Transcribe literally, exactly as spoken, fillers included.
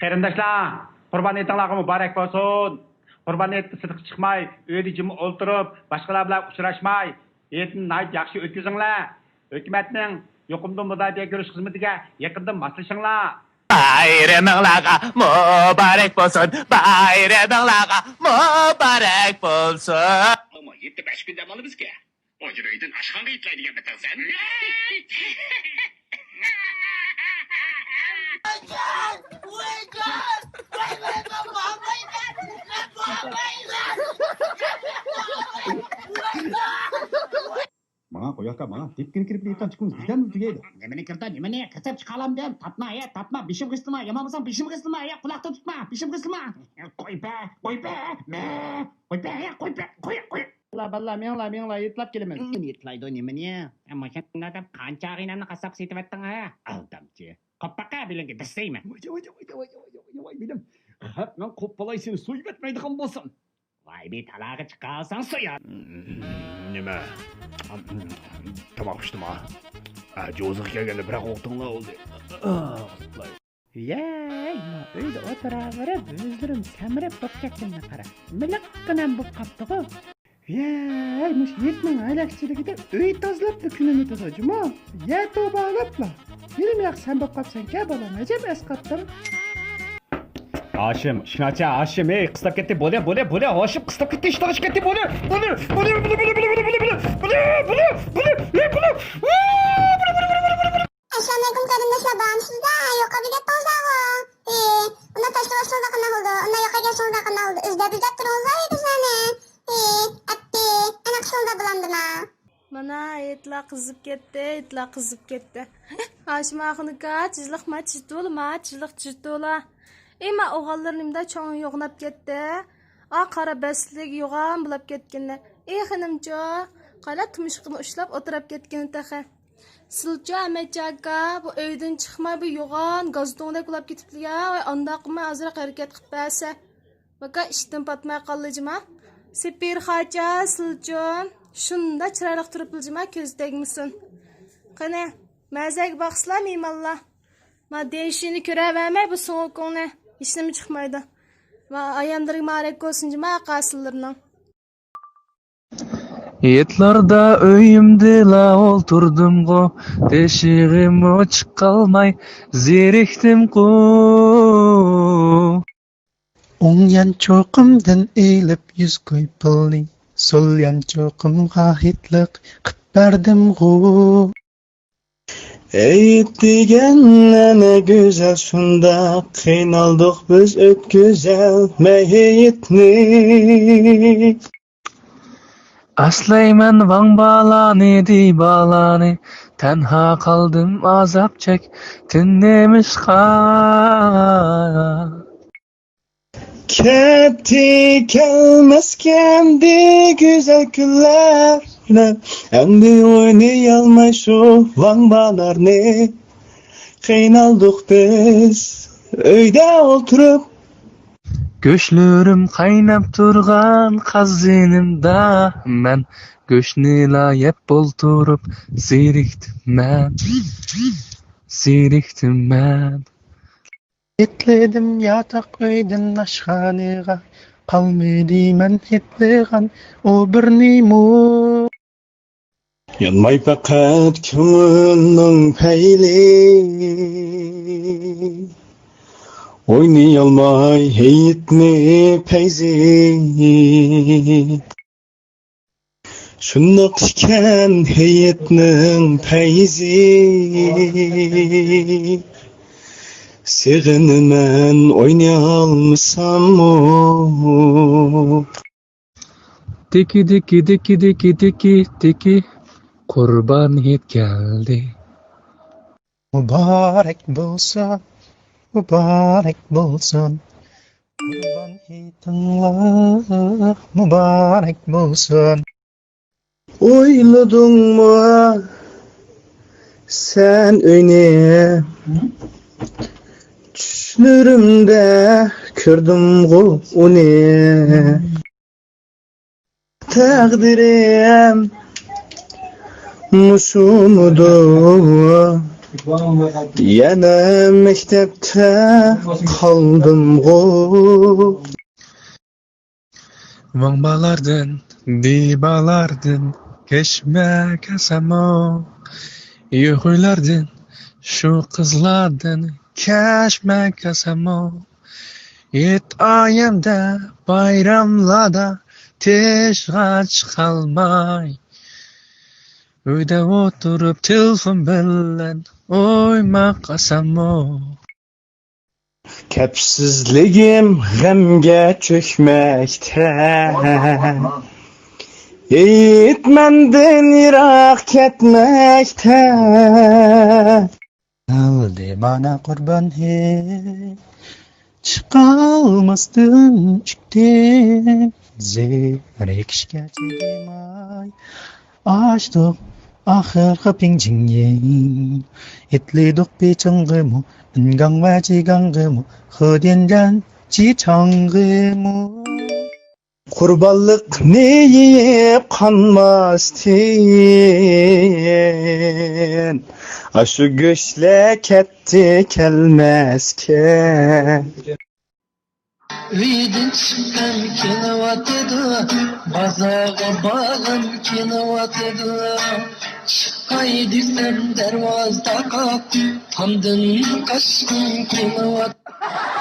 قېرىنداشلار، قۇربان ھېيتىڭلارغا مۇبارەك بولسۇن! قۇربان ھېيتقا سىرتقا چىقماي، ئۆيدە جىم ئولتۇرۇپ، باشقىلار بىلەن ئۇچراشماي، ھېيتنى ناھايىتى ياخشى ئۆتكۈزۈڭلار. ھۆكۈمەتنىڭ يۇقۇمدىن مۇداپىئە كۆرۈش خىزمىتىگە يېقىندىن ماسلىشىڭلار. بايرىمىڭلارغا مۇبارەك بولسۇن، بايرىمىڭلارغا مۇبارەك بولسۇن. ئەمما يەتتە بەش كۈن دەم ئالىمىزكەن. ئاجرا ئۆيدىن ئاشخانىغا يېتىلەيدىگەن بىتەڭ سەن. ماڭا قوي ئاكا، ماڭا. دېككىنە كىرىپ يېتىۋاتقان چىقىمىز بىردەمدىلا تۈگەيدۇ. نېمىنى كىرىتە، نېمىنى كىرتەپ چىقالامدىم؟ تارتما، ھە، تارتما، بېشىمغا ئېسىلما، يامان بولساڭ بېشىمغا ئېسىلما، يا قۇلاقتىن تۇتما، بېشىمغا ئېسىلما. قوي بە، قوي بە، مە، قوي بە، ھە، قوي بە، قوي، قوي. باللا، باللا، مېڭلا، مېڭلا، يېتىلاپ كېلىمىز. نېمىنى يېتىلايدۇ، نېمىنى؟ ھە، ماشىنا دەپ قانچە ئاغىنەمنى قاسساپقا سېتىۋەتتىڭ، ھە؟ ئالدامچى. قوپپاقا بىلىڭگە دەسسەيمەن. ۋاي، ۋاي، ۋاي، ۋاي، بىلىم. خەپ، مەن قوپپالاي سېنى سويۇۋەتمەيدىغان بولسام. ۋاي، بىر تالاغا چىقالساڭ سويار. نېمە؟ تاماق پىشتىما؟ ھە، جوزىغا كەلگەندە بىراق ئوقتۇڭلار بولدى. ۋىيەي، ما ئۆيدە ئولتۇراۋېرىپ، يۈزلىرىم سەمرەپ بوپ كەتكىنىنى قارا. مىلىققىنەم بوپ قاپتىغۇ. ۋىيەي، مۇشۇ ھېيتنىڭ ھەلەكچىلىكىدە ئۆي تازىلاپلا كۈنۈم ئۆتىدۇ جۇمۇ. يە توبا قىلىپلا. ھېلىمۇ ياخشى سەن بوپ قاپسەنكەن بالام، ئەجەب ئەسقاتتىڭ. ھاشىم، ئىشىكنى ئاچە، ھاشىم، ھېي، قىستاپ كەتتى، بولە، بولە، بولە، ھاشىم، قىستاپ كەتتى، ئىشتىغا ئىشىپ كەتتى، بولە، بولە، بولە. ئەسسالامۇئەلەيكۇم قېرىنداشلار، بارمسىزدا؟ يوقاپ كەتتىڭىزداغۇ. ئى، ئۇنداق تاشلىۋەتسىڭىزلا قانداق بولىدۇ؟ ئۇنداق يوقاپ كەتسىڭىزلا قانداق بولىدۇ؟ ئىزدەپ، ئىزدەپ تۇرۇڭىزلا بىزلەرنى. ئى، ئەپپى، ئەنە قىسىڭىزدا بولامدىما؟ مانا، ھېيتلار قىزىپ كەتتى، ھېيتلار قىزىپ كەتتى. ھاشىم ئاخۇنۇكا، تىزلىق ما تىز تولا، ما تىزلىق تىز تولا. ئى، ما ئوغۇللىرىم نېمىدا چوڭ يوغىناپ كەتتى. ئا، قارا بەستلىك يوغان بولاپ كەتكىنى. ئى، خېنىمچۇ، قايلا تۇمشۇقىنى ئۇشلاپ ئولتۇراپ كەتكىنى تېخى. سىلچۇ ئەمەتجان ئاكا، بۇ ئۆيدىن چىقماي، بۇ يوغان گازدوڭدەك بولاپ كېتىپتۇ يا. ۋاي، ئانداق قىلماي، ئازراق ھەرىكەت قىلىپ بەرسە. باكا، ئىشتىن پاتماي قالدى جۇما. سېپىر خاچا، سىلچۇ. شۇنداق چىرايلىق تۇرۇپلا جۇما، كۆز تەگمىسۇن. قېنى، مەزەگە باقسىلا مېھمانلار. ما دېيىشىنى كۆرەۋەرمەي بۇ سۇڭۇكۇڭنى. ھېچنېمە چىقمايدۇ. ما ئاياللىرىغا مۇبارەك بولسۇن جۇما، ئاقاسىنلىرىنىڭ. ھېيتلاردا ئۆيۈمدىلا ئولتۇردۇمغۇ، تېشىغىمۇ چىقالماي زېرىكتىمغۇ. ئوڭ يانچۇقۇمدىن ئېلىپ يۈز كوي پۇلنى، سول يانچۇقۇمغا ھېيتلىق قىپ بەردىمغۇ. ھېيت دېگەن ئەنە گۈزەل شۇنداق، قىينالدۇق بىز ئۆتكۈزەلمەي ھېيتنى. ئەسلەيمەن ۋاڭ بالانى، دى بالانى، تەنھا قالدىم ئازاب چەكتىن نېمىشقا؟ كەتتى كەلمەسكەندى گۈزەل كۈنلەر، ئەمدى ئوينىيالماي شۇ ۋاڭبالارنى. قىينالدۇق بىز ئۆيدە ئولتۇرۇپ. گۆشلىرىم قايناپ تۇرغان قازىنىمدا، مەن گۆشنىلا يەپ ئولتۇرۇپ زېرىكتىمەن، زېرىكتىمەن. ئېتلىدىم ياتاق ئۆيدىن ئاشخانىغا، قالمىدى مەن ئېتىغان ئۇ بىرنىمۇ. يانماي پەقەت كۆڭۈلنىڭ پەيلى، ئوينىيالماي ھېيتنى پەيزى. شۇنداق ئىكەن ھېيتنىڭ پەيزى، سېغىنىمەن ئوينىيالمىساممۇ. دىكى، دىكى، دىكى، دىكى، دىكى، دىكى، قۇربان ھېيت كەلدى. مۇبارەك بولسۇن، مۇبارەك بولسۇن. قۇربان ھېيتىڭلار مۇبارەك بولسۇن. ئويلىدىڭمۇ سەن ئۆينى؟ چۈشلىرىمدە كۆردۈمغۇ ئۇنى. تەقدىرىم مۇشۇمىدۇ؟ يەنە مەكتەپتە قالدىمغۇ. ماڭبالاردىن، دىبالاردىن كەچمەك ئاسانمۇ؟ يۇخۇيلاردىن، شۇ قىزلاردىن كەچمەك ئاسانمۇ؟ ھېيت ئايەمدە، بايراملاردا تېشىغا چىقالماي، ئۆيدە ئولتۇرۇپ تېلېفون بىلەن ئوينىماق ئاسانمۇ؟ كەپسىزلىكىم غەمگە چۆكمەكتە، ھېيت مەندىن يىراق كەتمەكتە. ئالدى مانا قۇربان ھېيت، چىقالماستىن چىقتىم زېرىكىشكە چىدىماي. ئاچتۇق ئاخىرقى پىڭجىڭيىڭ، ئېتىلدۇق بېيجىڭغىمۇ، ئىنگاڭ ۋە جىگاڭغىمۇ، خېديەنگەن جىچاڭغىمۇ. قۇربانلىقنى يېيىپ قانماستىن، ئاشۇ گۆشلەر كەتتى كەلمەسكە. ئۆيدىن چىققۇم كېلىۋاتىدۇ، بازارغا بارغۇم كېلىۋاتىدۇ. چىقاي دېسەم، دەرۋازا تاقاپ، تامدىن قاچقۇم كېلىۋاتىدۇ.